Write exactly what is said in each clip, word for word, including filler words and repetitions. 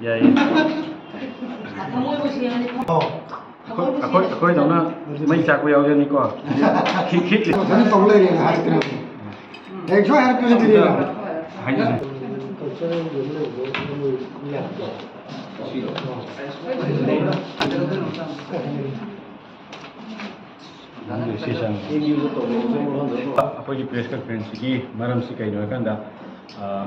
ꯌꯥꯏꯌꯦ꯫ ꯊꯃꯣꯏꯕꯨ ꯁꯦꯡꯉꯗꯤ ꯑꯩꯈꯣꯏ ꯑꯩꯈꯣꯏ ꯑꯩꯈꯣꯏꯗꯧꯅ ꯃꯩ ꯆꯥꯛꯄ ꯌꯥꯎꯖꯅꯤꯀꯣ꯫ ꯈꯤꯛ ꯈꯤꯛ꯫ ꯃꯊꯟꯇ ꯇꯧ ꯂꯩꯔꯦꯅ ꯍꯥꯏꯔꯛꯇꯅ꯫ ꯍꯌꯦꯡ ꯁꯣꯏ ꯍꯥꯏꯔꯛꯇꯣꯏꯅꯦ ꯑꯗꯨꯗꯤ꯫ ꯍꯥꯏꯖꯁꯅꯨ꯫ ꯑꯩꯈꯣꯏꯒꯤ ꯄ꯭ꯔꯦꯁ ꯀꯟꯐꯔꯦꯟꯁꯁꯤꯒꯤ ꯃꯔꯝꯁꯤ ꯀꯩꯅꯣ ꯍꯥꯏꯀꯥꯟꯗ, ꯑ,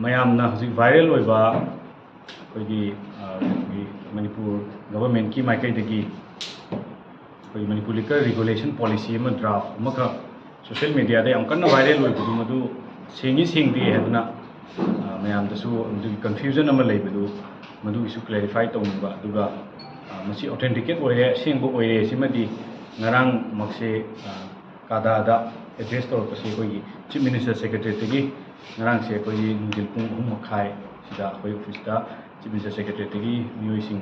ꯃꯌꯥꯝꯅ ꯍꯧꯖꯤꯛ ꯚꯥꯏꯔꯦꯜ ꯑꯣꯏꯕ ꯑꯩꯈꯣꯏꯒꯤ, ꯑ, ꯑꯩꯈꯣꯏꯒꯤ ꯃꯅꯤꯄꯨꯔ ꯒꯚꯔꯟꯃꯦꯟꯠꯀꯤ ꯃꯥꯏꯀꯩꯗꯒꯤ ꯑꯩꯈꯣꯏꯒꯤ ꯃꯅꯤꯄꯨꯔ ꯂꯤꯀꯔ ꯔꯤꯒꯨꯂꯦꯁꯟ ꯄꯣꯂꯤꯁꯤ ꯑꯃ ꯗ꯭ꯔꯥꯐ ꯑꯃꯈꯛ ꯁꯣꯁꯤꯌꯦꯜ ꯃꯦꯗꯤꯌꯥꯗ ꯌꯥꯝ ꯀꯟꯅ ꯚꯥꯏꯔꯦꯜ ꯑꯣꯏꯕꯗꯨ, ꯃꯗꯨ ꯁꯦꯡꯉꯤ ꯁꯦꯡꯗꯦ ꯍꯥꯏꯗꯅ, ꯑ, ꯃꯌꯥꯝꯗꯁꯨ ꯑꯗꯨꯒꯤ ꯀꯟꯐ꯭ꯌꯨꯖꯟ ꯑꯃ ꯂꯩꯕꯗꯨ, ꯃꯗꯨꯒꯤꯁꯨ ꯀ꯭ꯂꯦꯔꯤꯐꯥꯏ ꯇꯧꯅꯤꯡꯕ꯫ ꯑꯗꯨꯒ, ꯑ, ꯃꯁꯤ ꯑꯣꯊꯦꯟꯇꯤꯀꯦꯠ ꯑꯣꯏꯔꯦ, ꯑꯁꯦꯡꯕ ꯑꯣꯏꯔꯦ ꯁꯤꯃꯗꯤ ꯉꯔꯥꯡꯃꯛꯁꯦ, ꯑ, ꯀꯥꯗꯥꯗ ꯑꯦꯗ꯭ꯔꯦꯁ ꯇꯧꯔꯛꯄꯁꯦ ꯑꯩꯈꯣꯏꯒꯤ ꯆꯤꯐ ꯃꯤꯅꯤꯁꯇꯔ ꯁꯦꯀ꯭ꯔꯦꯇꯔꯤꯌꯦꯠꯇꯒꯤ ꯉꯔꯥꯡꯁꯦ ꯑꯩꯈꯣꯏꯒꯤ ꯅꯨꯡꯊꯤꯜ ꯄꯨꯡ ꯑꯍꯨꯝ ꯃꯈꯥꯏ ꯁꯤꯗ ꯑꯩꯈꯣꯏ ꯑꯣꯐꯤꯁꯇ ꯆꯤꯐ ꯃꯤꯅꯤꯁꯇꯔ ꯁꯦꯀ꯭ꯔꯦꯇꯔꯤꯌꯦꯠꯇꯒꯤ ꯃꯤꯑꯣꯏꯁꯤꯡ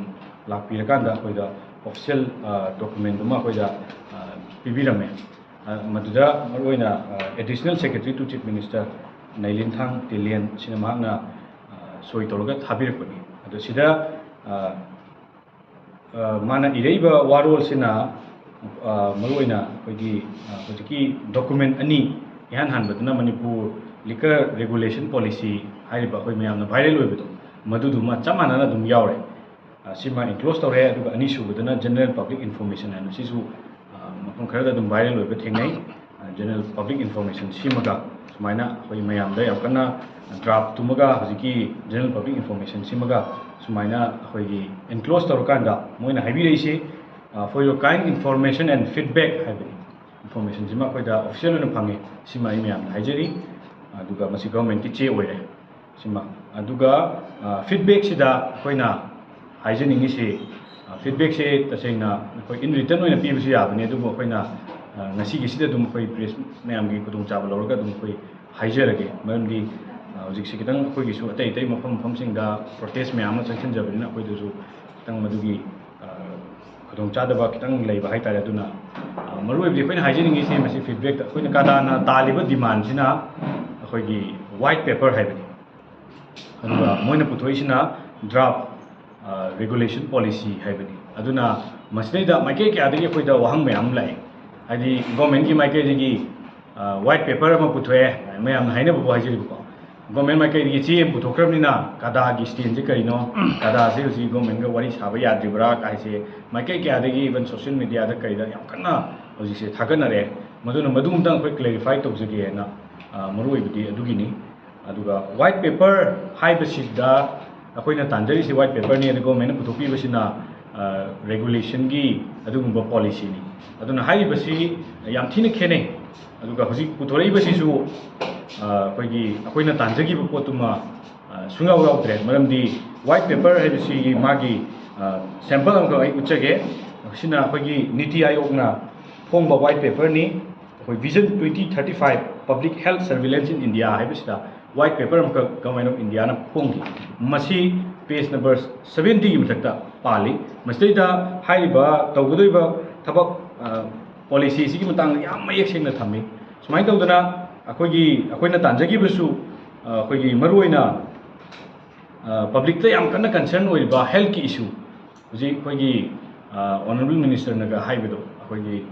ꯂꯥꯛꯄꯤꯔꯀꯥꯟꯗ ꯑꯩꯈꯣꯏꯗ ꯑꯣꯐꯤꯁꯤꯌꯦꯜ, ꯑ, ꯗꯣꯀꯨꯃꯦꯟꯠ ꯑꯃ ꯑꯩꯈꯣꯏꯗ, ꯑ, ꯄꯤꯕꯤꯔꯝꯃꯦ꯫ ꯑ, ꯃꯗꯨꯗ ꯃꯔꯨꯑꯣꯏꯅ, ꯑ, Additional Secretary to Chief Minister Neilinthang Telen ꯁꯤꯅ ꯃꯍꯥꯛꯅ, ꯑ, ꯁꯣꯏ ꯇꯧꯔꯒ ꯊꯥꯕꯤꯔꯛꯄꯅꯤ꯫ ꯑꯗꯣ ꯁꯤꯗ, ꯑ, ꯑ, ꯃꯥꯅ ꯏꯔꯛꯏꯕ ꯋꯥꯔꯣꯜꯁꯤꯅ, ꯑ, ꯃꯔꯨꯑꯣꯏꯅ ꯑꯩꯈꯣꯏꯒꯤ, ꯑ, ꯍꯧꯖꯤꯛꯀꯤ ꯗꯣꯀꯨꯃꯦꯟꯠ ꯑꯅꯤ, ꯏꯍꯥꯟ ꯍꯥꯟꯕꯗꯅ ꯃꯅꯤꯄꯨꯔ ꯂꯤꯀꯔ ꯔꯦꯒꯨꯂꯦꯁꯟ ꯄꯣꯂꯤꯁꯤ ꯍꯥꯏꯔꯤꯕ ꯑꯩꯈꯣꯏ ꯃꯌꯥꯝꯅ ꯚꯥꯏꯔꯦꯜ ꯑꯣꯏꯕꯗꯣ, ꯃꯗꯨꯗꯨꯃ ꯆꯞ ꯃꯥꯟꯅꯅ ꯑꯗꯨꯝ ꯌꯥꯎꯔꯦ꯫ ꯑ, ꯁꯤꯃ ꯏꯟꯀ꯭ꯂꯣꯖ ꯇꯧꯔꯦ꯫ ꯑꯗꯨꯒ ꯑꯅꯤꯁꯨꯕꯗꯅ ꯖꯦꯅꯔꯦꯜ ꯄꯕ꯭ꯂꯤꯛ ꯏꯟꯐꯣꯔꯃꯦꯁꯟ ꯍꯥꯏꯅ ꯁꯤꯁꯨ, ꯑ, ꯃꯐꯝ ꯈꯔꯗ ꯑꯗꯨꯝ ꯚꯥꯏꯔꯦꯜ ꯑꯣꯏꯕ ꯊꯦꯡꯅꯩ꯫ ꯑ, ꯖꯦꯅꯔꯦꯜ ꯄꯕ꯭ꯂꯤꯛ ꯏꯟꯐꯣꯔꯃꯦꯁꯟ ꯁꯤꯃꯒ ꯁꯨꯃꯥꯏꯅ ꯑꯩꯈꯣꯏ ꯃꯌꯥꯝꯗ ꯌꯥꯝ ꯀꯟꯅ ꯗ꯭ꯔꯥꯐꯇꯨꯃꯒ ꯍꯧꯖꯤꯛꯀꯤ ꯖꯦꯅꯔꯦꯜ ꯄꯕ꯭ꯂꯤꯛ ꯏꯟꯐꯣꯔꯃꯦꯁꯟ ꯁꯤꯃꯒ ꯁꯨꯃꯥꯏꯅ ꯑꯩꯈꯣꯏꯒꯤ ꯏꯟꯀ꯭ꯂꯣꯖ ꯇꯧꯔꯀꯥꯟꯗ ꯃꯣꯏꯅ ꯍꯥꯏꯕꯤꯔꯛꯏꯁꯤ, ꯑ, "For your kind information and feedback" ꯍꯥꯏꯕꯅꯤ꯫ ꯏꯟꯐꯣꯔꯃꯦꯁꯟꯁꯤꯃ ꯑꯩꯈꯣꯏꯗ ꯑꯣꯐꯤꯁꯤꯌꯦꯜ ꯑꯣꯏꯅ ꯐꯪꯉꯦ꯫ ꯁꯤꯃ ꯑꯩ ꯃꯌꯥꯝꯗ ꯍꯥꯏꯖꯔꯤ꯫ ꯑꯗꯨꯒ ꯃꯁꯤ ꯒꯚꯔꯟꯃꯦꯟꯠꯀꯤ ꯆꯦ ꯑꯣꯏꯔꯦ꯫ ꯁꯤꯃ꯫ ꯑꯗꯨꯒ, ꯑ, ꯐꯤꯗꯕꯦꯛꯁꯤꯗ ꯑꯩꯈꯣꯏꯅ ꯍꯥꯏꯖꯅꯤꯡꯉꯤꯁꯤ, ꯑ, ꯐꯤꯗꯕꯦꯛꯁꯦ ꯇꯁꯦꯡꯅ ꯑꯩꯈꯣꯏ in written ꯑꯣꯏꯅ ꯄꯤꯕꯁꯨ ꯌꯥꯕꯅꯤ, ꯑꯗꯨꯕꯨ ꯑꯩꯈꯣꯏꯅ, ꯑ, ꯉꯁꯤꯒꯤꯁꯤꯗ ꯑꯗꯨꯝ ꯑꯩꯈꯣꯏ ꯄ꯭ꯔꯦꯁ ꯃꯌꯥꯝꯒꯤ ꯈꯨꯗꯣꯡꯆꯥꯕ ꯂꯧꯔꯒ ꯑꯗꯨꯝ ꯑꯩꯈꯣꯏ ꯍꯥꯏꯖꯔꯒꯦ꯫ ꯃꯔꯝꯗꯤ, ꯑ, ꯍꯧꯖꯤꯛꯁꯦ ꯈꯤꯇꯪ ꯑꯩꯈꯣꯏꯒꯤꯁꯨ ꯑꯇꯩ ꯑꯇꯩ ꯃꯐꯝ ꯃꯐꯝꯁꯤꯡꯗ ꯄ꯭ꯔꯣꯇꯦꯁ ꯃꯌꯥꯝ ꯑꯃ ꯆꯪꯁꯤꯟꯖꯕꯅꯤꯅ ꯑꯩꯈꯣꯏꯗꯁꯨ ꯈꯤꯇꯪ ꯃꯗꯨꯒꯤ, ꯑ, ꯈꯨꯗꯣꯡꯆꯥꯗꯕ ꯈꯤꯇꯪ ꯂꯩꯕ ꯍꯥꯏꯇꯥꯔꯦ꯫ ꯑꯗꯨꯅ, ꯑ, ꯃꯔꯨꯑꯣꯏꯕꯗꯤ ꯑꯩꯈꯣꯏꯅ ꯍꯥꯏꯖꯅꯤꯡꯉꯤꯁꯦ ꯃꯁꯤ ꯐꯤꯗꯕꯦꯛꯇ ꯑꯩꯈꯣꯏꯅ ꯀꯥꯗꯥꯅ ꯇꯥꯜꯂꯤꯕ ꯗꯤꯃꯥꯟꯁꯤꯅ ꯑꯩꯈꯣꯏꯒꯤ ꯋꯥꯏꯠ ꯄꯦꯄꯔ ꯍꯥꯏꯕꯅꯤ꯫ ꯑꯗꯨꯒ ꯃꯣꯏꯅ ꯄꯨꯊꯣꯛꯏꯁꯤꯅ draft regulation policy ꯍꯥꯏꯕꯅꯤ꯫ ꯑꯗꯨꯅ ꯃꯁꯤꯗꯩꯗ ꯃꯥꯏꯀꯩ ꯀꯌꯥꯗꯒꯤ ꯑꯩꯈꯣꯏꯗ ꯋꯥꯍꯪ ꯃꯌꯥꯝ ꯑꯃ ꯂꯥꯛꯑꯦ꯫ ꯍꯥꯏꯗꯤ ꯒꯣꯔꯃꯦꯟꯒꯤ ꯃꯥꯏꯀꯩꯗꯒꯤ white paper ꯑꯃ ꯄꯨꯊꯣꯛꯑꯦ, ꯃꯌꯥꯝꯅ ꯍꯥꯏꯅꯕꯕꯨ ꯍꯥꯏꯖꯔꯤꯕꯀꯣ, ꯒꯣꯔꯃꯦꯟ ꯃꯥꯏꯀꯩꯗꯒꯤ ꯆꯦ ꯑꯃ ꯄꯨꯊꯣꯛꯈ꯭ꯔꯕꯅꯤꯅ ꯀꯗꯥꯒꯤ stand ꯁꯦ ꯀꯔꯤꯅꯣ, ꯀꯗꯥꯁꯦ ꯍꯧꯖꯤꯛ ꯒꯣꯔꯃꯦꯟꯒ ꯋꯥꯔꯤ ꯁꯥꯕ ꯌꯥꯗ꯭ꯔꯤꯕ꯭ꯔꯥ ꯍꯥꯏꯁꯦ ꯃꯥꯏꯀꯩ ꯀꯌꯥꯗꯒꯤ, even social media ꯗ ꯀꯩꯗ ꯌꯥꯝ ꯀꯟꯅ ꯍꯧꯖꯤꯛꯁꯦ ꯊꯥꯒꯠꯅꯔꯦ꯫ ꯃꯗꯨꯅ ꯃꯗꯨ ꯑꯝꯇꯪ ꯑꯩꯈꯣꯏ clarify ꯇꯧꯖꯒꯦꯅ, ꯑ, ꯃꯔꯨ ꯑꯣꯏꯕꯗꯤ ꯑꯗꯨꯒꯤꯅꯤ꯫ ꯑꯗꯨꯒ white paper ꯍꯥꯏꯕꯁꯤꯗ ꯑꯩꯈꯣꯏꯅ ꯇꯥꯟꯖꯔꯤꯁꯤ white paper ꯅꯤ, ꯑꯗꯨꯒ ꯒꯣꯔꯃꯦꯟꯅ ꯄꯨꯊꯣꯛꯄꯤꯕꯁꯤꯅ, ꯑ, regulation ꯒꯤ ꯑꯗꯨꯒꯨꯝꯕ policy ꯅꯤ꯫ ꯑꯗꯨꯅ ꯍꯥꯏꯔꯤꯕꯁꯤ ꯌꯥꯝ ꯊꯤꯅ ꯈꯦꯠꯅꯩ꯫ ꯑꯗꯨꯒ ꯍꯧꯖꯤꯛ ꯄꯨꯊꯣꯔꯛꯏꯕꯁꯤꯁꯨ, ꯑ, ꯑꯩꯈꯣꯏꯒꯤ, ꯑꯩꯈꯣꯏꯅ ꯇꯥꯟꯖꯈꯤꯕ ꯄꯣꯠꯇꯨꯃ, ꯑ, ꯁꯨꯡꯌꯥꯎ ꯌꯥꯎꯗ꯭ꯔꯦ꯫ ꯃꯔꯝꯗꯤ white paper ꯍꯥꯏꯕꯁꯤꯒꯤ ꯃꯥꯒꯤ, ꯑ, sample ꯑꯃꯈꯛ ꯑꯩ ꯎꯠꯆꯒꯦ꯫ ꯁꯤꯅ ꯑꯩꯈꯣꯏꯒꯤ ꯅꯤꯇꯤ ꯑꯥꯌꯣꯒꯅ ꯐꯣꯡꯕ white paper ꯅꯤ꯫ ꯑꯩꯈꯣꯏ Vision twenty thirty-five Public Health Surveillance in India ꯍꯥꯏꯕꯁꯤꯗ white paper ꯑꯃꯈꯛ Government of India ꯅ ꯐꯣꯡꯈꯤ꯫ ꯃꯁꯤ page number seventy ꯒꯤ ꯃꯊꯛꯇ ꯄꯥꯜꯂꯤ꯫ ꯃꯁꯤꯗꯩꯗ ꯍꯥꯏꯔꯤꯕ ꯇꯧꯒꯗꯧꯔꯤꯕ ꯊꯕꯛ, ꯑ, policy ꯁꯤꯒꯤ ꯃꯇꯥꯡꯗ ꯌꯥꯝ ꯃꯌꯦꯛ ꯁꯦꯡꯅ ꯊꯝꯃꯤ꯫ ꯁꯨꯃꯥꯏꯅ ꯇꯧꯗꯅ ꯑꯩꯈꯣꯏꯒꯤ, ꯑꯩꯈꯣꯏꯅ ꯇꯥꯟꯖꯈꯤꯕꯁꯨ, ꯑ, ꯑꯩꯈꯣꯏꯒꯤ ꯃꯔꯨꯑꯣꯏꯅ, ꯑ, public ꯇ ꯌꯥꯝ ꯀꯟꯅ concern ꯑꯣꯏꯔꯤꯕ health ꯀꯤ issue, ꯍꯧꯖꯤꯛ ꯑꯩꯈꯣꯏꯒꯤ, ꯑ, Honourable Minister ꯅꯒ ꯍꯥꯏꯕꯗꯣ, ꯑꯩꯈꯣꯏꯒꯤ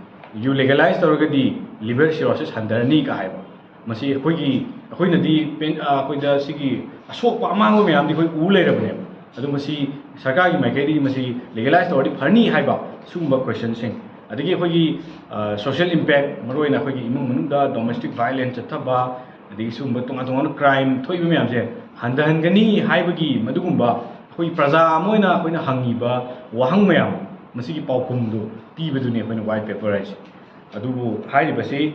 you legalize ꯇꯧꯔꯒꯗꯤ liver cirrhosis ꯍꯟꯊꯔꯅꯤꯒ ꯍꯥꯏꯕ, ꯃꯁꯤ ꯑꯩꯈꯣꯏꯒꯤ, ꯑꯩꯈꯣꯏꯅꯗꯤ ꯄꯦꯟ-, ꯑ, ꯑꯩꯈꯣꯏꯗ ꯁꯤꯒꯤ ꯑꯁꯣꯛꯄ ꯑꯃꯥꯡꯕ ꯃꯌꯥꯝꯗꯤ ꯑꯩꯈꯣꯏ ꯎ ꯂꯩꯔꯕꯅꯦꯕ꯫ ꯑꯗꯨ ꯃꯁꯤ ꯁꯔꯀꯥꯔꯒꯤ ꯃꯥꯏꯀꯩꯗꯒꯤ ꯃꯁꯤ legalize ꯇꯧꯔꯗꯤ ꯐꯔꯅꯤ ꯍꯥꯏꯕ ꯁꯤꯒꯨꯝꯕ question ꯁꯤꯡ, ꯑꯗꯒꯤ ꯑꯩꯈꯣꯏꯒꯤ, ꯑ, social impact, ꯃꯔꯨꯑꯣꯏꯅ ꯑꯩꯈꯣꯏꯒꯤ ꯏꯃꯨꯡ ꯃꯅꯨꯡꯗ domestic violence ꯆꯠꯊꯕ, ꯑꯗꯒꯤ ꯁꯤꯒꯨꯝꯕ ꯇꯣꯉꯥꯟ ꯇꯣꯉꯥꯟꯕ crime ꯊꯣꯛꯏꯕ ꯃꯌꯥꯝꯁꯦ ꯍꯟꯊꯍꯟꯒꯅꯤ ꯍꯥꯏꯕꯒꯤ ꯃꯗꯨꯒꯨꯝꯕ ꯑꯩꯈꯣꯏ ꯄ꯭ꯔꯖꯥ ꯑꯃ ꯑꯣꯏꯅ ꯑꯩꯈꯣꯏꯅ ꯍꯪꯉꯤꯕ ꯋꯥꯍꯪ ꯃꯌꯥꯝ, ꯃꯁꯤꯒꯤ ꯄꯥꯎꯈꯨꯝꯗꯨ ꯄꯤꯕꯗꯨꯅꯤ ꯑꯩꯈꯣꯏꯅ white paper ꯍꯥꯏꯁꯦ꯫ ꯑꯗꯨꯕꯨ ꯍꯥꯏꯔꯤꯕꯁꯤ,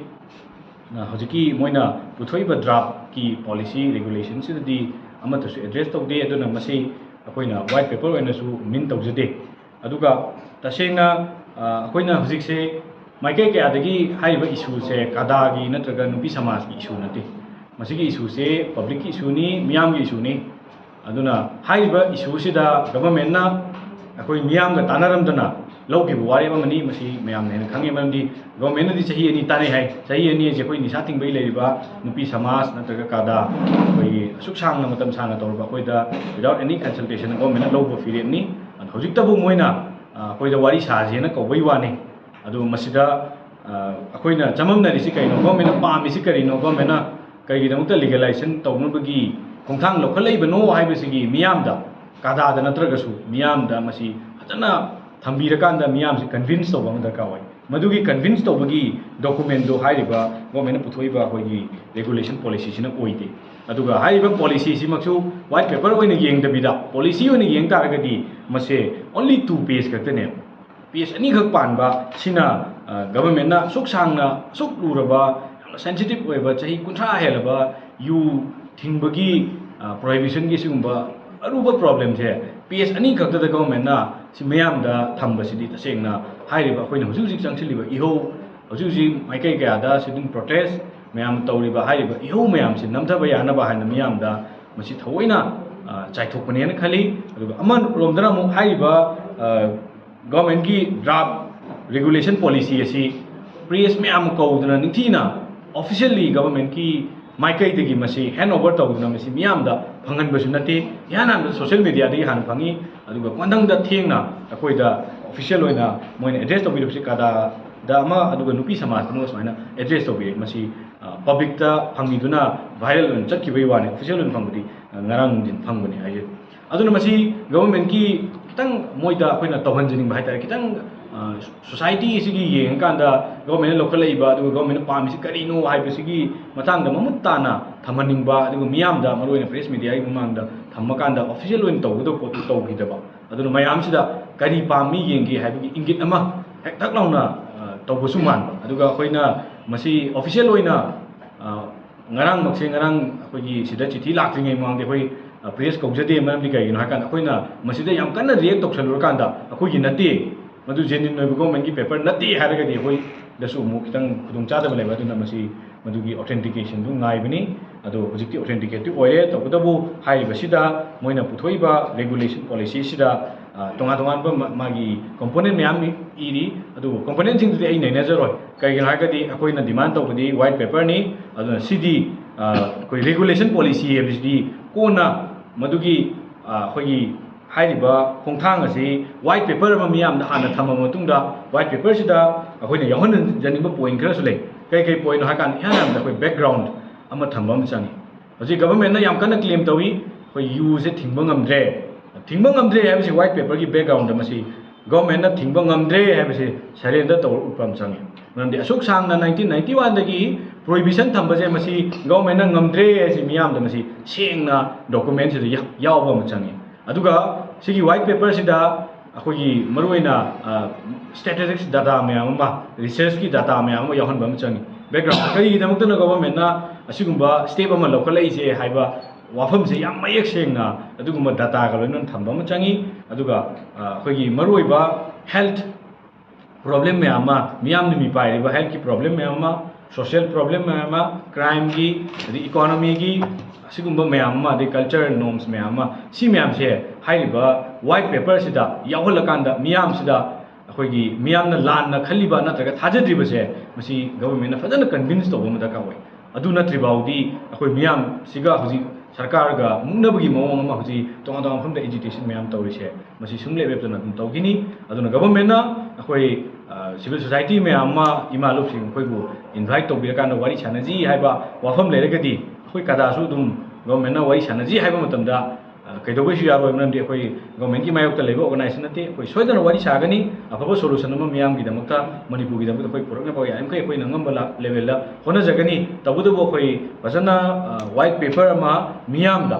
ꯑ, ꯍꯧꯖꯤꯛꯀꯤ ꯃꯣꯏꯅ ꯄꯨꯊꯣꯛꯏꯕ draft ꯀꯤ policy regulation ꯁꯤꯗꯗꯤ ꯑꯃꯠꯇꯁꯨ address ꯇꯧꯗꯦ꯫ ꯑꯗꯨꯅ ꯃꯁꯤ ꯑꯩꯈꯣꯏꯅ white paper ꯑꯣꯏꯅꯁꯨ mean ꯇꯧꯖꯗꯦ꯫ ꯑꯗꯨꯒ ꯇꯁꯦꯡꯅ, ꯑ, ꯑꯩꯈꯣꯏꯅ ꯍꯧꯖꯤꯛꯁꯦ ꯃꯥꯏꯀꯩ ꯀꯌꯥꯗꯒꯤ ꯍꯥꯏꯔꯤꯕ issue ꯁꯦ ꯀꯗꯥꯒꯤ ꯅꯠꯇ꯭ꯔꯒ ꯅꯨꯄꯤ ꯁꯃꯥꯖꯀꯤ issue ꯅꯠꯇꯦ꯫ ꯃꯁꯤꯒꯤ issue ꯁꯦ public ꯀꯤ issue ꯅꯤ, ꯃꯤꯌꯥꯝꯒꯤ issue ꯅꯤ꯫ ꯑꯗꯨꯅ ꯍꯥꯏꯔꯤꯕ issue ꯁꯤꯗ government ꯅ ꯑꯩꯈꯣꯏ ꯃꯤꯌꯥꯝꯒ ꯇꯥꯟꯅꯔꯝꯗꯅ ꯂꯧꯈꯤꯕ ꯋꯥꯔꯦꯞ ꯑꯃꯅꯤ꯫ ꯃꯁꯤ ꯃꯌꯥꯝꯅ ꯍꯦꯟꯅ ꯈꯪꯉꯦ, ꯃꯔꯝꯗꯤ ꯒꯣꯔꯃꯦꯟꯅꯗꯤ ꯆꯍꯤ ꯑꯅꯤ ꯇꯥꯟꯅꯩ ꯍꯥꯏ꯫ ꯆꯍꯤ ꯑꯅꯤ ꯍꯥꯏꯁꯦ ꯑꯩꯈꯣꯏ ꯅꯤꯁꯥ ꯊꯤꯡꯕꯒꯤ ꯂꯩꯔꯤꯕ ꯅꯨꯄꯤ ꯁꯃꯥꯖ ꯅꯠꯇ꯭ꯔꯒ ꯀꯥꯗꯥ, ꯑꯩꯈꯣꯏꯒꯤ ꯑꯁꯨꯛ ꯁꯥꯡꯅ, ꯃꯇꯝ ꯁꯥꯡꯅ ꯇꯧꯔꯕ ꯑꯩꯈꯣꯏꯗ without any consultation ꯒꯣꯔꯃꯦꯟꯅ ꯂꯧꯕ ꯐꯤꯔꯦꯞꯅꯤ꯫ ꯑꯗꯣ ꯍꯧꯖꯤꯛꯇꯕꯨ ꯃꯣꯏꯅ, ꯑ, ꯑꯩꯈꯣꯏꯗ ꯋꯥꯔꯤ ꯁꯥꯁꯦꯅ ꯀꯧꯕꯩ ꯋꯥꯅꯤ꯫ ꯑꯗꯨ ꯃꯁꯤꯗ, ꯑ, ꯑꯩꯈꯣꯏꯅ ꯆꯃꯝꯅꯔꯤꯁꯤ ꯀꯩꯅꯣ? ꯒꯣꯔꯃꯦꯟꯅ ꯄꯥꯝꯃꯤꯁꯤ ꯀꯔꯤꯅꯣ? ꯒꯣꯔꯃꯦꯟꯅ ꯀꯔꯤꯒꯤꯗꯃꯛꯇ ꯂꯤꯒꯦꯂꯥꯏꯖꯦꯁꯟ ꯇꯧꯅꯕꯒꯤ ꯈꯣꯡꯊꯥꯡ ꯂꯧꯈꯠꯂꯛꯏꯕꯅꯣ ꯍꯥꯏꯕꯁꯤꯒꯤ ꯃꯤꯌꯥꯝꯗ, ꯀꯥꯗꯥꯗ ꯅꯠꯇ꯭ꯔꯒꯁꯨ ꯃꯤꯌꯥꯝꯗ ꯃꯁꯤ ꯐꯖꯅ ꯊꯝꯕꯤꯔꯀꯥꯟꯗ ꯃꯤꯌꯥꯝꯁꯤ ꯀꯟꯚꯤꯟꯁ ꯇꯧꯕ ꯑꯃ ꯗꯔꯀꯥꯔ ꯑꯣꯏ꯫ ꯃꯗꯨꯒꯤ ꯀꯟꯚꯤꯟꯁ ꯇꯧꯕꯒꯤ ꯗꯣꯀꯨꯃꯦꯟꯗꯣ ꯍꯥꯏꯔꯤꯕ ꯒꯣꯔꯃꯦꯟꯅ ꯄꯨꯊꯣꯛꯏꯕ ꯑꯩꯈꯣꯏꯒꯤ ꯔꯦꯒꯨꯂꯦꯁꯟ ꯄꯣꯂꯤꯁꯤꯁꯤꯅ ꯑꯣꯏꯗꯦ꯫ ꯑꯗꯨꯒ ꯍꯥꯏꯔꯤꯕ ꯄꯣꯂꯤꯁꯤꯁꯤꯃꯛꯁꯨ ꯋꯥꯏꯠ ꯄꯦꯄꯔ ꯑꯣꯏꯅ ꯌꯦꯡꯗꯕꯤꯗ ꯄꯣꯂꯤꯁꯤ ꯑꯣꯏꯅ ꯌꯦꯡ ꯇꯥꯔꯒꯗꯤ ꯃꯁꯦ only two page ꯈꯛꯇꯅꯦ꯫ ꯄꯦꯖ ꯑꯅꯤꯈꯛ ꯄꯥꯟꯕ ꯁꯤꯅ, ꯑ, ꯒꯚꯔꯟꯃꯦꯟꯠꯅ ꯑꯁꯨꯛ ꯁꯥꯡꯅ, ꯑꯁꯨꯛ ꯂꯨꯔꯕ, ꯌꯥꯝꯅ ꯁꯦꯟꯁꯤꯇꯤꯞ ꯑꯣꯏꯕ, ꯆꯍꯤ ꯀꯨꯟꯊ꯭ꯔꯥ ꯍꯦꯜꯂꯕ ꯌꯨ ꯊꯤꯡꯕꯒꯤ, ꯑ, ꯄ꯭ꯔꯣꯍꯤꯕꯤꯁꯟꯒꯤ ꯁꯤꯒꯨꯝꯕ ꯑꯔꯨꯕ ꯄ꯭ꯔꯣꯕ꯭ꯂꯦꯝꯁꯦ ꯄꯦꯖ ꯑꯅꯤꯈꯛꯇꯗ ꯒꯚꯔꯟꯃꯦꯟꯠꯅ ꯁꯤ ꯃꯤꯌꯥꯝꯗ ꯊꯝꯕꯁꯤꯗꯤ ꯇꯁꯦꯡꯅ ꯍꯥꯏꯔꯤꯕ ꯑꯩꯈꯣꯏꯅ ꯍꯧꯖꯤꯛ ꯍꯧꯖꯤꯛ ꯆꯪꯁꯤꯜꯂꯤꯕ ꯏꯍꯧ, ꯍꯧꯖꯤꯛ ꯍꯧꯖꯤꯛ ꯃꯥꯏꯀꯩ ꯀꯌꯥꯗ ꯁꯤꯇꯤꯡ ꯄ꯭ꯔꯣꯇꯦꯁ ꯃꯌꯥꯝ ꯇꯧꯔꯤꯕ ꯍꯥꯏꯔꯤꯕ ꯏꯍꯧ ꯃꯌꯥꯝꯁꯤ ꯅꯝꯊꯕ ꯌꯥꯅꯕ ꯍꯥꯏꯅ ꯃꯤꯌꯥꯝꯗ ꯃꯁꯤ ꯊꯑꯣꯏꯅ, ꯑ, ꯆꯥꯏꯊꯣꯛꯄꯅꯦꯅ ꯈꯜꯂꯤ꯫ ꯑꯗꯨꯒ ꯑꯃꯔꯣꯝꯗꯅ ꯑꯃꯨꯛ ꯍꯥꯏꯔꯤꯕ, ꯑ, ꯒꯚꯔꯟꯃꯦꯟꯠꯀꯤ ꯗ꯭ꯔꯥꯐ ꯔꯦꯒꯨꯂꯦꯁꯟ ꯄꯣꯂꯤꯁꯤ ꯑꯁꯤ ꯄ꯭ꯔꯦꯁ ꯃꯌꯥꯝ ꯑꯃ ꯀꯧꯗꯅ ꯅꯤꯡꯊꯤꯅ ꯑꯣꯐꯤꯁꯤꯌꯦꯜꯂꯤ ꯒꯚꯔꯟꯃꯦꯟꯠꯀꯤ ꯃꯥꯏꯀꯩꯗꯒꯤ ꯃꯁꯤ ꯍꯦꯟ ꯑꯣꯚꯔ ꯇꯧꯗꯨꯅ ꯃꯁꯤ ꯃꯤꯌꯥꯝꯗ ꯐꯪꯍꯟꯕꯁꯨ ꯅꯠꯇꯦ꯫ ꯏꯍꯥꯟ ꯍꯥꯟꯕꯗ ꯁꯣꯁꯤꯌꯦꯜ ꯃꯦꯗꯤꯌꯥꯗꯒꯤ ꯍꯥꯟꯅ ꯐꯪꯉꯤ, ꯑꯗꯨꯒ ꯀꯣꯟꯊꯪꯗ ꯊꯦꯡꯅ ꯑꯩꯈꯣꯏꯗ ꯑꯣꯐꯤꯁꯤꯌꯦꯜ ꯑꯣꯏꯅ ꯃꯣꯏꯅ ꯑꯦꯗ꯭ꯔꯦꯁ ꯇꯧꯕꯤꯔꯛꯄꯁꯤ ꯀꯥꯗꯥꯗ ꯑꯃ, ꯑꯗꯨꯒ ꯅꯨꯄꯤ ꯁꯃꯥꯖꯇ ꯑꯃ ꯁꯨꯃꯥꯏꯅ ꯑꯦꯗ꯭ꯔꯦꯁ ꯇꯧꯕꯤꯔꯛꯏ꯫ ꯃꯁꯤ, ꯑ, ꯄꯕ꯭ꯂꯤꯛꯇ ꯐꯪꯉꯤꯗꯨꯅ ꯚꯥꯏꯔꯦꯜ ꯑꯣꯏꯅ ꯆꯠꯈꯤꯕꯒꯤ ꯋꯥꯅꯤ꯫ ꯑꯣꯐꯤꯁꯤꯌꯦꯜ ꯑꯣꯏꯅ ꯐꯪꯕꯗꯤ, ꯑ, ꯉꯔꯥꯡ ꯅꯨꯡꯊꯤꯟ ꯐꯪꯕꯅꯤ ꯍꯥꯏꯖꯔꯤ꯫ ꯑꯗꯨꯅ ꯃꯁꯤ ꯒꯚꯔꯟꯃꯦꯟꯠꯀꯤ ꯈꯤꯇꯪ ꯃꯣꯏꯗ ꯑꯩꯈꯣꯏꯅ ꯇꯧꯍꯟꯖꯅꯤꯡꯕ ꯍꯥꯏꯇꯥꯔꯦ, ꯈꯤꯇꯪ, ꯑ, ꯁꯣꯁꯥꯏꯇꯤ ꯑꯁꯤꯒꯤ ꯌꯦꯡꯉꯀꯥꯟꯗ ꯒꯚꯔꯟꯃꯦꯟꯠꯅ ꯂꯧꯈꯠꯂꯛꯏꯕ, ꯑꯗꯨꯒ ꯒꯚꯔꯟꯃꯦꯟꯠꯅ ꯄꯥꯝꯃꯤꯁꯤ ꯀꯔꯤꯅꯣ ꯍꯥꯏꯕꯁꯤꯒꯤ ꯃꯇꯥꯡꯗ ꯃꯃꯨꯠ ꯇꯥꯅ ꯊꯝꯍꯟꯅꯤꯡꯕ, ꯑꯗꯨꯒ ꯃꯤꯌꯥꯝꯗ, ꯃꯔꯨꯑꯣꯏꯅ ꯄ꯭ꯔꯦꯁ ꯃꯦꯗꯤꯌꯥꯒꯤ ꯃꯃꯥꯡꯗ ꯊꯝꯃꯀꯥꯟꯗ ꯑꯣꯐꯤꯁꯤꯌꯦꯜ ꯑꯣꯏꯅ ꯇꯧꯒꯗꯕ ꯄꯣꯠꯇꯨ ꯇꯧꯈꯤꯗꯕ꯫ ꯑꯗꯨꯅ ꯃꯌꯥꯝꯁꯤꯗ ꯀꯔꯤ ꯄꯥꯝꯃꯤ ꯌꯦꯡꯒꯦ ꯍꯥꯏꯕꯒꯤ ꯏꯪꯒꯤꯠ ꯑꯃ ꯍꯦꯛ ꯊꯛ ꯂꯥꯎꯅ, ꯑ, ꯇꯧꯕꯁꯨ ꯃꯥꯟꯕ꯫ ꯑꯗꯨꯒ ꯑꯩꯈꯣꯏꯅ ꯃꯁꯤ ꯑꯣꯐꯤꯁꯤꯌꯦꯜ ꯑꯣꯏꯅ, ꯑ, ꯉꯔꯥꯡꯃꯛꯁꯦ, ꯉꯔꯥꯡ ꯑꯩꯈꯣꯏꯒꯤ ꯁꯤꯗ ꯆꯤꯊꯤ ꯂꯥꯛꯇ꯭ꯔꯤꯉꯩ ꯃꯃꯥꯡꯗ ꯑꯩꯈꯣꯏ, ꯑ, ꯄ꯭ꯔꯦꯁ ꯀꯧꯖꯗꯦ꯫ ꯃꯔꯝꯗꯤ ꯀꯩꯒꯤꯅꯣ ꯍꯥꯏꯀꯥꯟꯗ ꯑꯩꯈꯣꯏꯅ ꯃꯁꯤꯗ ꯌꯥꯝ ꯀꯟꯅ ꯔꯤꯌꯦꯛ ꯇꯧꯁꯜꯂꯨꯔꯀꯥꯟꯗ ꯑꯩꯈꯣꯏꯒꯤ ꯅꯠꯇꯦ, ꯃꯗꯨ ꯖꯦꯅ꯭ꯌꯨꯟ ꯑꯣꯏꯕ ꯒꯣꯔꯃꯦꯟꯠꯀꯤ ꯄꯦꯄꯔ ꯅꯠꯇꯦ ꯍꯥꯏꯔꯒꯗꯤ ꯑꯩꯈꯣꯏꯗꯁꯨ ꯑꯃꯨꯛ ꯈꯤꯇꯪ ꯈꯨꯗꯣꯡꯆꯥꯗꯕ ꯂꯩꯕ꯫ ꯑꯗꯨꯅ ꯃꯁꯤ ꯃꯗꯨꯒꯤ ꯑꯣꯊꯦꯟꯇꯤꯀꯦꯁꯟꯗꯨ ꯉꯥꯏꯕꯅꯤ꯫ ꯑꯗꯣ ꯍꯧꯖꯤꯛꯇꯤ ꯑꯣꯊꯦꯟꯇꯤꯀꯦꯠꯇꯤ ꯑꯣꯏꯔꯦ꯫ ꯇꯧꯕꯇꯕꯨ ꯍꯥꯏꯔꯤꯕꯁꯤꯗ ꯃꯣꯏꯅ ꯄꯨꯊꯣꯛꯏꯕ ꯔꯦꯒꯨꯂꯦꯁꯟ ꯄꯣꯂꯤꯁꯤꯁꯤꯗ ꯑ, ꯇꯣꯉꯥꯟ ꯇꯣꯉꯥꯟꯕ ꯃꯥ-, ꯃꯥꯒꯤ component ꯃꯌꯥꯝ ꯏ-, ꯏꯔꯤ꯫ ꯑꯗꯨꯕꯨ componentꯁꯤꯡꯗꯨꯗꯤ ꯑꯩ ꯅꯩꯅꯖꯔꯣꯏ꯫ ꯀꯩꯒꯤꯅꯣ ꯍꯥꯏꯔꯒꯗꯤ ꯑꯩꯈꯣꯏꯅ demand ꯇꯧꯕꯗꯤ white paperꯅꯤ꯫ ꯑꯗꯨꯅ ꯁꯤꯗꯤ, ꯑ, ꯑꯩꯈꯣꯏ regulation policy ꯍꯥꯏꯕꯁꯤꯗꯤ ꯀꯣꯟꯅ ꯃꯗꯨꯒꯤ, ꯑ, ꯑꯩꯈꯣꯏꯒꯤ ꯍꯥꯏꯔꯤꯕ ꯈꯣꯡꯊꯥꯡ ꯑꯁꯤ white paper ꯑꯃ ꯃꯤꯌꯥꯝꯗ ꯍꯥꯟꯅ ꯊꯝꯃꯕ ꯃꯇꯨꯡꯗ, white paperꯁꯤꯗ ꯑꯩꯈꯣꯏꯅ ꯌꯥꯎꯍꯟꯖꯅꯤꯡꯕ point ꯈꯔꯁꯨ ꯂꯩ꯫ ꯀꯔꯤ ꯀꯔꯤ pointꯅꯣ ꯍꯥꯏ ꯀꯥꯟꯗ, ꯏꯍꯥꯟ ꯍꯥꯟꯕꯗ ꯑꯩꯈꯣꯏ background ꯑꯃ ꯊꯝꯕ ꯑꯃ ꯆꯪꯉꯤ꯫ ꯍꯧꯖꯤꯛ governmentꯅ ꯌꯥꯝ ꯀꯟꯅ claim ꯇꯧꯏ, ꯑꯩꯈꯣꯏ ꯌꯨꯁꯦ ꯊꯤꯡꯕ ꯉꯝꯗ꯭ꯔꯦ꯫ ꯊꯤꯡꯕ ꯉꯝꯗ꯭ꯔꯦ ꯍꯥꯏꯕꯁꯤ white paperꯒꯤ backgroundꯗ ꯃꯁꯤ governmentꯅ ꯊꯤꯡꯕ ꯉꯝꯗ꯭ꯔꯦ ꯍꯥꯏꯕꯁꯤ surrender ꯇꯧꯔ ꯎꯠꯄ ꯑꯃ ꯆꯪꯉꯤ꯫ ꯃꯔꯝꯗꯤ ꯑꯁꯨꯛ ꯁꯥꯡꯅ nineteen ninety oneꯗꯒꯤ prohibition ꯊꯝꯕꯁꯦ ꯃꯁꯤ governmentꯅ ꯉꯝꯗ꯭ꯔꯦ ꯍꯥꯏꯁꯤ ꯃꯤꯌꯥꯝꯗ ꯃꯁꯤ ꯁꯦꯡꯅ documentꯁꯤꯗ ꯌꯥ-, ꯌꯥꯎꯕ ꯑꯃ ꯆꯪꯉꯤ꯫ ꯑꯗꯨꯒ ꯁꯤꯒꯤ white paperꯁꯤꯗ ꯑꯩꯈꯣꯏꯒꯤ ꯃꯔꯨꯑꯣꯏꯅ, ꯑ, statistics data ꯃꯌꯥꯝ ꯑꯃ, researchꯀꯤ data ꯃꯌꯥꯝ ꯑꯃ ꯌꯥꯎꯍꯟꯕ ꯑꯃ ꯆꯪꯉꯤ꯫ Background ꯀꯔꯤꯒꯤꯗꯃꯛꯇꯅ governmentꯅ ꯑꯁꯤꯒꯨꯝꯕ step ꯑꯃ ꯂꯧꯈꯠꯂꯛꯏꯁꯦ ꯍꯥꯏꯕ ꯋꯥꯐꯝꯁꯦ ꯌꯥꯝ ꯃꯌꯦꯛ ꯁꯦꯡꯅ ꯑꯗꯨꯒꯨꯝꯕ dataꯒ ꯂꯣꯏꯅꯅ ꯊꯝꯕ ꯑꯃ ꯆꯪꯉꯤ꯫ ꯑꯗꯨꯒ, ꯑ, ꯑꯩꯈꯣꯏꯒꯤ ꯃꯔꯨꯑꯣꯏꯕ health problem ꯃꯌꯥꯝ ꯑꯃ, ꯃꯤꯌꯥꯝꯅ ꯃꯤꯄꯥꯏꯔꯤꯕ healthꯀꯤ problem ꯃꯌꯥꯝ ꯑꯃ, social problem ꯃꯌꯥꯝ ꯑꯃ, crimeꯒꯤ, ꯑꯗꯩ economyꯒꯤ, ꯑꯁꯤꯒꯨꯝꯕ ꯃꯌꯥꯝ ꯑꯃ, ꯑꯗꯩ culture norms ꯃꯌꯥꯝ ꯑꯃ, ꯁꯤ ꯃꯌꯥꯝꯁꯦ ꯍꯥꯏꯔꯤꯕ white paperꯁꯤꯗ ꯌꯥꯎꯍꯜꯂꯀꯥꯟꯗ ꯃꯤꯌꯥꯝꯁꯤꯗ ꯑꯩꯈꯣꯏꯒꯤ ꯃꯤꯌꯥꯝꯅ ꯂꯥꯟꯅ ꯈꯜꯂꯤꯕ ꯅꯠꯇ꯭ꯔꯒ ꯊꯥꯖꯗ꯭ꯔꯤꯕꯁꯦ, ꯃꯁꯤ governmentꯅ ꯐꯖꯅ convince ꯇꯧꯕ ꯑꯃ ꯗꯔꯀꯥꯔ ꯑꯣꯏ꯫ ꯑꯗꯨ ꯅꯠꯇ꯭ꯔꯤꯐꯥꯎꯗꯤ ꯑꯩꯈꯣꯏ ꯃꯤꯌꯥꯝꯁꯤꯒ ꯍꯧꯖꯤꯛ ꯁꯔꯀꯥꯔꯒ ꯃꯨꯛꯅꯕꯒꯤ ꯃꯑꯣꯡ ꯑꯃ ꯍꯧꯖꯤꯛ ꯇꯣꯉꯥꯟ ꯇꯣꯉꯥꯟꯕ ꯃꯐꯝꯗ agitation ꯃꯌꯥꯝ ꯇꯧꯔꯤꯁꯦ, ꯃꯁꯤ ꯁꯨꯝ ꯂꯦꯞ ꯂꯦꯞꯇꯅ ꯑꯗꯨꯝ ꯇꯧꯈꯤꯅꯤ꯫ ꯑꯗꯨꯅ governmentꯅ ꯑꯩꯈꯣꯏ, ꯑ, civil society ꯃꯌꯥꯝ ꯑꯃ, ꯏꯃꯥ ꯂꯨꯞꯁꯤꯡ ꯑꯩꯈꯣꯏꯕꯨ invite ꯇꯧꯕꯤꯔꯀꯥꯟꯗ ꯋꯥꯔꯤ ꯁꯥꯟꯅꯁꯤ ꯍꯥꯏꯕ ꯋꯥꯐꯝ ꯂꯩꯔꯒꯗꯤ ꯑꯩꯈꯣꯏ ꯀꯗꯥꯁꯨ ꯑꯗꯨꯝ governmentꯅ ꯋꯥꯔꯤ ꯁꯥꯟꯅꯁꯤ ꯍꯥꯏꯕ ꯃꯇꯝꯗ, ꯑ, ꯀꯩꯗꯧꯕꯩꯁꯨ ꯌꯥꯔꯣꯏ? ꯃꯔꯝꯗꯤ ꯑꯩꯈꯣꯏ governmentꯀꯤ ꯃꯥꯌꯣꯛꯇ ꯂꯩꯕ organization ꯅꯠꯇꯦ꯫ ꯑꯩꯈꯣꯏ ꯁꯣꯏꯗꯅ ꯋꯥꯔꯤ ꯁꯥꯒꯅꯤ꯫ ꯑꯐꯕ solution ꯑꯃ ꯃꯤꯌꯥꯝꯒꯤꯗꯃꯛꯇ, ꯃꯅꯤꯄꯨꯔꯒꯤꯗꯃꯛꯇ ꯑꯩꯈꯣꯏ ꯄꯨꯔꯛꯅꯕ ꯌꯥꯔꯤꯃꯈꯩ ꯑꯩꯈꯣꯏꯅ ꯉꯝꯕ ꯂ-, levelꯗ ꯍꯣꯠꯅꯖꯒꯅꯤ꯫ ꯇꯧꯕꯇꯕꯨ ꯑꯩꯈꯣꯏ ꯐꯖꯅ, ꯑ, white paper ꯑꯃ ꯃꯤꯌꯥꯝꯗ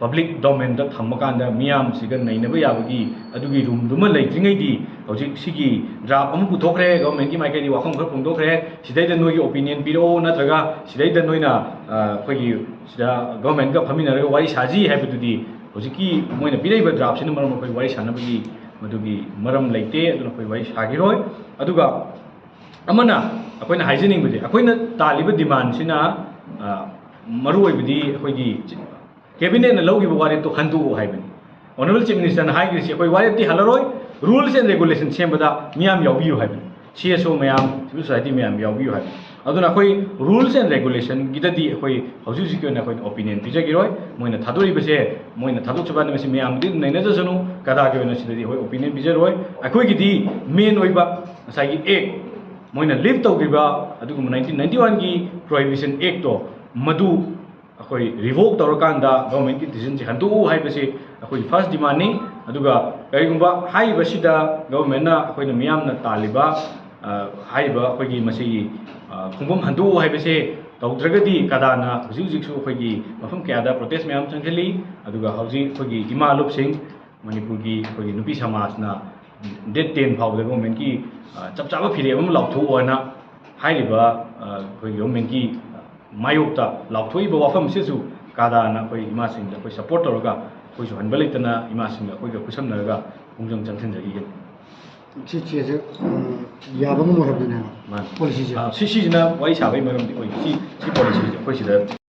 public domainꯗ ꯊꯝꯃꯀꯥꯟꯗ ꯃꯤꯌꯥꯝꯁꯤꯒ ꯅꯩꯅꯕ ꯌꯥꯕꯒꯤ ꯑꯗꯨꯒꯤ roomꯗꯨꯃ ꯂꯩꯇ꯭ꯔꯤꯉꯩꯗꯤ ꯍꯧꯖꯤꯛ ꯁꯤꯒꯤ draft ꯑꯃ ꯄꯨꯊꯣꯛꯈ꯭ꯔꯦ, governmentꯀꯤ ꯃꯥꯏꯀꯩꯗꯒꯤ ꯋꯥꯐꯝ ꯈꯔ ꯐꯣꯡꯗꯣꯛꯈ꯭ꯔꯦ, ꯁꯤꯗꯩꯗ ꯅꯣꯏꯒꯤ opinion ꯄꯤꯔꯛꯑꯣ, ꯅꯠꯇ꯭ꯔꯒ ꯁꯤꯗꯩꯗ ꯅꯣꯏꯅ, ꯑ, ꯑꯩꯈꯣꯏꯒꯤ ꯁꯤꯗ governmentꯀ ꯐꯝꯃꯤꯟꯅꯔꯒ ꯋꯥꯔꯤ ꯁꯥꯁꯤ ꯍꯥꯏꯕꯗꯨꯗꯤ ꯍꯧꯖꯤꯛꯀꯤ ꯃꯣꯏꯅ ꯄꯤꯔꯛꯏꯕ draftꯁꯤꯅ ꯃꯔꯝ ꯑꯩꯈꯣꯏ ꯋꯥꯔꯤ ꯁꯥꯟꯅꯕꯒꯤ ꯃꯗꯨꯒꯤ ꯃꯔꯝ ꯂꯩꯇꯦ, ꯑꯗꯨꯅ ꯑꯩꯈꯣꯏ ꯋꯥꯔꯤ ꯁꯥꯈꯤꯔꯣꯏ꯫ ꯑꯗꯨꯒ ꯑꯃꯅ ꯑꯩꯈꯣꯏꯅ ꯍꯥꯏꯖꯅꯤꯡꯕꯁꯦ, ꯑꯩꯈꯣꯏꯅ ꯇꯥꯜꯂꯤꯕ demandꯁꯤꯅ, ꯑ, ꯃꯔꯨꯑꯣꯏꯕꯗꯤ ꯑꯩꯈꯣꯏꯒꯤ cabinetꯅ ꯂꯧꯈꯤꯕ ꯋꯥꯔꯦꯞꯇꯣ ꯍꯟꯗꯣꯛꯑꯣ ꯍꯥꯏꯕꯅꯤ꯫ Honourable Chief Minister ꯅ ꯍꯥꯏꯈ꯭ꯔꯤꯁꯤ ꯑꯩꯈꯣꯏ ꯋꯥꯔꯦꯞꯇꯤ ꯍꯜꯂꯔꯣꯏ, rules and regulation ꯁꯦꯝꯕꯗ ꯃꯤꯌꯥꯝ ꯌꯥꯎꯕꯤꯌꯨ ꯍꯥꯏꯕꯅꯤ, C S O ꯃꯌꯥꯝ, civil society ꯃꯌꯥꯝ ꯌꯥꯎꯕꯤꯌꯨ ꯍꯥꯏꯕꯅꯤ꯫ ꯑꯗꯨꯅ ꯑꯩꯈꯣꯏ rules and regulation ꯒꯤꯗꯗꯤ ꯑꯩꯈꯣꯏ ꯍꯧꯖꯤꯛ ꯍꯧꯖꯤꯛꯀꯤ ꯑꯣꯏꯅ ꯑꯩꯈꯣꯏꯅ opinion ꯄꯤꯖꯈꯤꯔꯣꯏ꯫ ꯃꯣꯏꯅ ꯊꯥꯗꯣꯔꯛꯏꯕꯁꯦ, ꯃꯣꯏꯅ ꯊꯥꯗꯣꯛꯆꯕ ꯃꯁꯤ ꯃꯌꯥꯝꯗꯤ ꯑꯗꯨꯝ ꯅꯩꯅꯖꯁꯅꯨ, ꯀꯗꯥꯒꯤ ꯑꯣꯏꯅ ꯁꯤꯗꯗꯤ ꯑꯩꯈꯣꯏ opinion ꯄꯤꯖꯔꯣꯏ꯫ ꯑꯩꯈꯣꯏꯒꯤꯗꯤ main ꯑꯣꯏꯕ ꯉꯁꯥꯏꯒꯤ act, ꯃꯣꯏꯅ lift ꯇꯧꯈꯤꯕ ꯑꯗꯨꯒꯨꯝꯕ nineteen ninety one ꯒꯤ Prohibition Act ꯇꯣ, ꯃꯗꯨ ꯑꯩꯈꯣꯏ revoke ꯇꯧꯔꯀꯥꯟꯗ government ꯀꯤ decision ꯁꯦ ꯍꯟꯗꯣꯛꯎ ꯍꯥꯏꯕꯁꯤ ꯑꯩꯈꯣꯏꯒꯤ first demand ꯅꯤ꯫ ꯑꯗꯨꯒ ꯀꯔꯤꯒꯨꯝꯕ ꯍꯥꯏꯔꯤꯕꯁꯤꯗ government ꯅ ꯑꯩꯈꯣꯏꯅ ꯃꯤꯌꯥꯝꯅ ꯇꯥꯜꯂꯤꯕ, ꯑ, ꯍꯥꯏꯔꯤꯕ ꯑꯩꯈꯣꯏꯒꯤ ꯃꯁꯤꯒꯤ, ꯑ, ꯈꯣꯡꯐꯝ ꯍꯟꯗꯣꯛꯎ ꯍꯥꯏꯕꯁꯦ ꯇꯧꯗ꯭ꯔꯒꯗꯤ ꯀꯗꯥꯅ ꯍꯧꯖꯤꯛ ꯍꯧꯖꯤꯛꯁꯨ ꯑꯩꯈꯣꯏꯒꯤ ꯃꯐꯝ ꯀꯌꯥꯗ protest ꯃꯌꯥꯝ ꯆꯪꯁꯤꯜꯂꯤ꯫ ꯑꯗꯨꯒ ꯍꯧꯖꯤꯛ ꯑꯩꯈꯣꯏꯒꯤ ꯏꯃꯥ ꯂꯨꯞꯁꯤꯡ, ꯃꯅꯤꯄꯨꯔꯒꯤ ꯑꯩꯈꯣꯏꯒꯤ ꯅꯨꯄꯤ ꯁꯃꯥꯖꯅ date ten ꯐꯥꯎꯕꯗ government ꯀꯤ, ꯑ, ꯆꯞ ꯆꯥꯕ ꯐꯤꯔꯦꯞ ꯑꯃ ꯂꯥꯎꯊꯣꯛꯑꯣꯅ ꯍꯥꯏꯔꯤꯕ, ꯑ, ꯑꯩꯈꯣꯏꯒꯤ government ꯀꯤ ꯃꯥꯌꯣꯛꯇ ꯂꯥꯎꯊꯣꯛꯏꯕ ꯋꯥꯐꯝꯁꯤꯁꯨ ꯀꯗꯥꯅ ꯑꯩꯈꯣꯏ ꯏꯃꯥꯁꯤꯡꯗ ꯑꯩꯈꯣꯏ support ꯇꯧꯔꯒ ꯑꯩꯈꯣꯏꯁꯨ ꯍꯟꯕ ꯂꯩꯇꯅ ꯏꯃꯥꯁꯤꯡꯒ ꯑꯩꯈꯣꯏꯒ ꯈꯨꯠꯁꯝꯅꯔꯒ ꯄꯨꯡꯆꯪ ꯆꯪꯁꯤꯟꯖꯈꯤꯒꯅꯤ꯫ ꯁꯤ ꯆꯦꯁꯦ, ꯎꯝ, ꯌꯥꯕ ꯑꯃ ꯑꯣꯏꯍꯧꯗꯣꯏꯅꯦꯕ꯫ ꯃꯥꯅꯤ꯫ Policy ꯁꯦ꯫ ꯑ, ꯁꯤ, ꯁꯤꯁꯤꯅ ꯋꯥꯔꯤ ꯁꯥꯕꯒꯤ ꯃꯔꯝꯗꯤ ꯑꯣꯏ, ꯁꯤ, ꯁꯤ policy ꯁꯦ ꯑꯩꯈꯣꯏ ꯁꯤꯗ